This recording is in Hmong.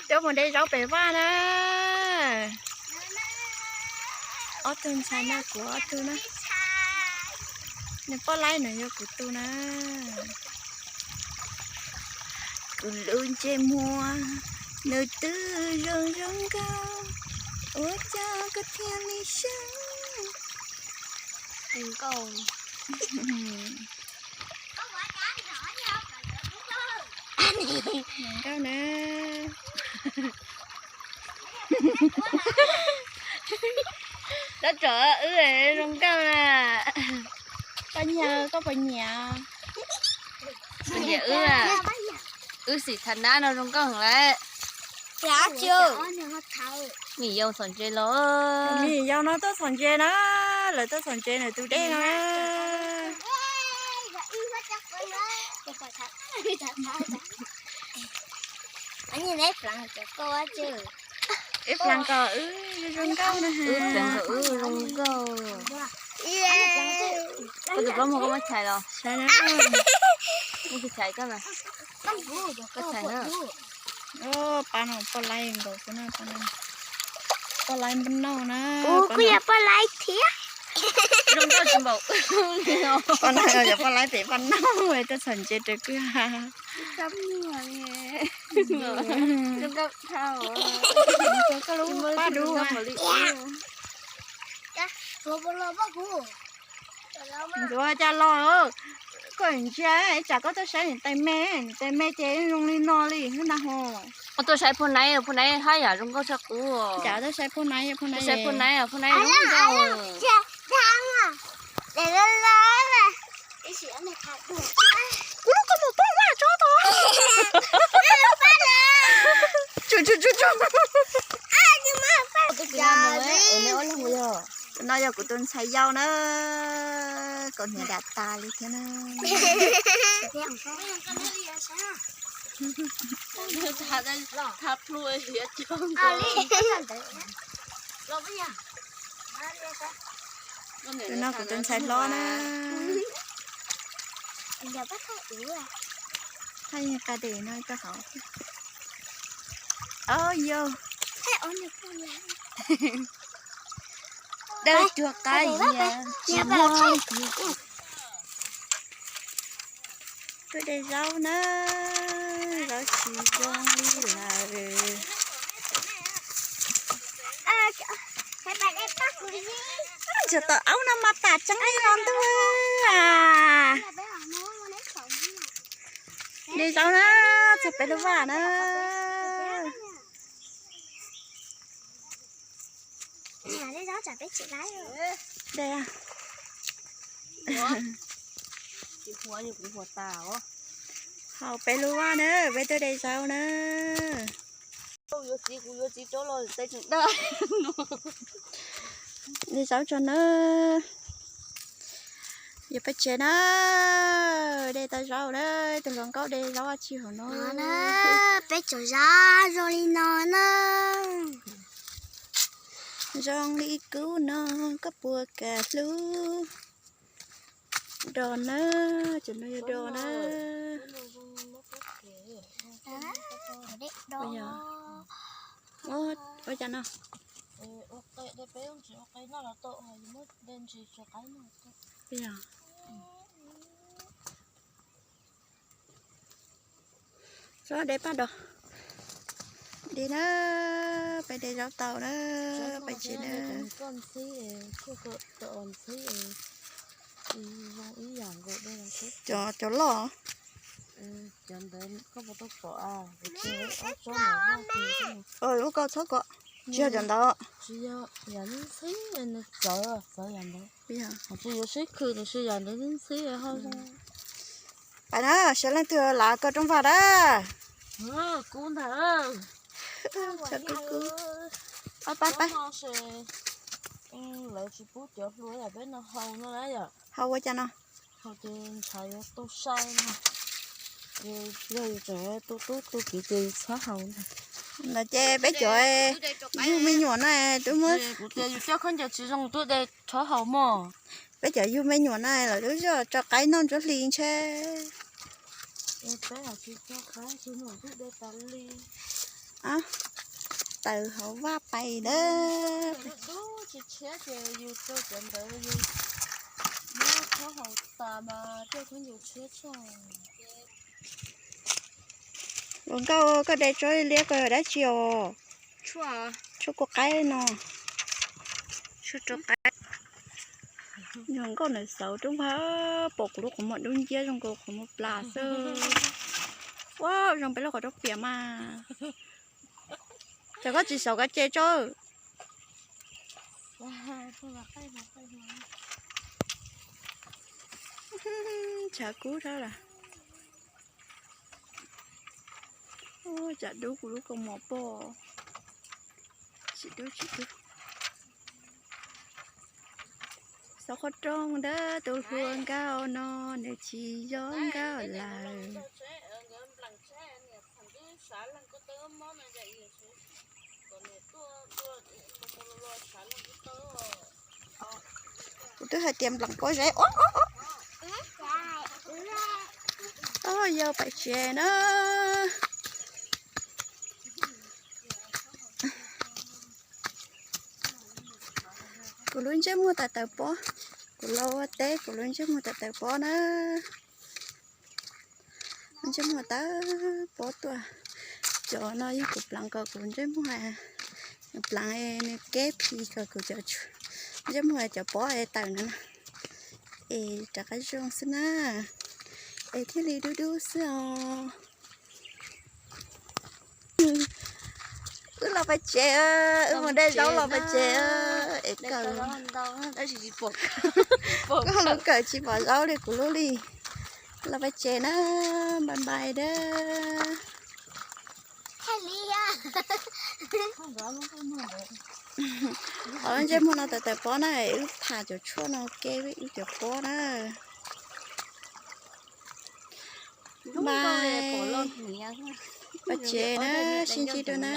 Coj mus de zaub pem vaj na. Ob tug ntxhais no kuv ob tug na. Nws poj laib no yog kuv tug na. Kuv lub ntsej muag nws twb zoo zoo nkauj, ua cas koj thiaj li seev nkauj na. Tab tom wb zoo nkauj na. Koj nyiam, koj puas nyiam? Puas nyiam wb? Wb xim thav nab no zoo nkauj heev lawm. Mim yau txhom ntses los. Mim yau no tuaj txhom ntses na. Lawv tuaj txhom ntses ntawm tus dej no. Ib plag kom wb zoo nkauj na. Ib plag kom wb zoo nkauj. Koj tus plaub muag koj muab chais los? Saib na. Muab chais koj mas. Koj chais na. Pab no poj laib nkaus xwb na. Poj laib npaj nauj na. Kuv kuj yog poj laib thiab. Zoo nkauj tsis npaum. Poj laib yog poj laib pem npaj nauj tuaj txhom ntses raws kwj ha. Koj lub paj dub. Ntxuav cas los, koj ntsia tsam koj tuaj saib niam tais me, niam tais me ces zoo li no li na ho. Tuaj saib phauj Naib, phauj Naib haj yam zoo nkauj tshaj qub. Cas tuaj saib phauj Naib, phauj Naib, phauj Naib zoo nkauj. Kuv lub koj mus poob vaj tso tod. Tsu tsu tsu tsu. Tus no yog kuv tus ntxhais yau na, kaus hniav dam tas li thiab na. Tus no kuv tus ntxhais hlob na. Thaij qa des no rau hauv. Au yau. Dawb cuag qab yias tsis muaj. Tuaj de zaub na, zaub tsis zoo li lawm. Ntsuag tau aub no mas tas tseeb li no ntuj a. De zaub na, txog peb lub vaj na. De. Hauv peb lub vaj na, peb tuaj de zaub na. De zaub tso na. Yog peb tsev na, de tau zaub na, tus hluas nkauj de zaub tsis hauv no. Peb cov zaub zoo li no na. Zoo li kub no, koj puas kam hlub? Dos na, cov no yog dos na. Ua cas no? Txhob de paj dos. De na, peb de zaub tau na, peb tsev na. Cov, cov loj. Lub koj txhob kom, tsis yog cov ntawd. Tsis yuav sib khwm tiam sis yam ntawd ntxhib ho zoo. Pais na, sawv leej twg lav koj rooj vag na. Kub ntag. Pais pais. Lawv tsis pub cov hluas yam peb no haus no na yom. Haus ua cas no? Haus ces ntshav yuav tau sai no. Ces yog yus tseem tu tub tu kiv ces yus txhob haus ntag. No ces peb cov yug me nyuam na, twb muab, kuv tias yus coj khaub ncaws tsis zoo twb de txhob haus mog. Peb cov yug me nyuam na los twb tso qaib noj ntsuab hli ntshe. Peb hais tsis tso qaib tsis noj twb de tas li. Tawm hauv vaj pais lawm. Ua nkauj, koj de tsob liab ko yog dab tsi os? Tshuaj kua qaib no. Tshuaj rau qaib. Yog nkauj ntawd xauv roob vag, pom kuv lub qhov muag dub nciab zoo nkaus qhov muag plas xwb. Ua zoo peb lub qhov rooj piam mas. Ces koj tsis xauv kav ces tso. Tshav kub rau lawm. Tsam dub kuv lub kaus mom pom. Tsis dub tsis dub. Xauv qhov rooj ntawd tus hluas nkauj no nws tsis yog nkauj lawm. Kuv twb hais tias nplam pob zeb. Os, yog pais tsev na. Kuv lub ntsej muag tawm tawm pob, kuv los ua teb kuv lub ntsej muag tawm tawm pob na. Lub ntsej muag tawm pob tuaj. Cov no yog kuv pleev kom kuv ntsej muag, pleev nws keb phim kom kuv cov ntsej muag cov pob es tawm na. Es rov qab zoo xwb na, es thiaj li dub dub xwb os. Wb los pais tsev, wb mus de zaub los pais tsev es kawm. Koj lub kawm tsis pom zaub li kuv lub li. Los pais tsev na, bye bye da. Qhov ntsej muag no tawm tawm pob na, wb tham cov tshuaj no ke wb cov pob na. Bye. Pais tsev na, sib ntsib dua na.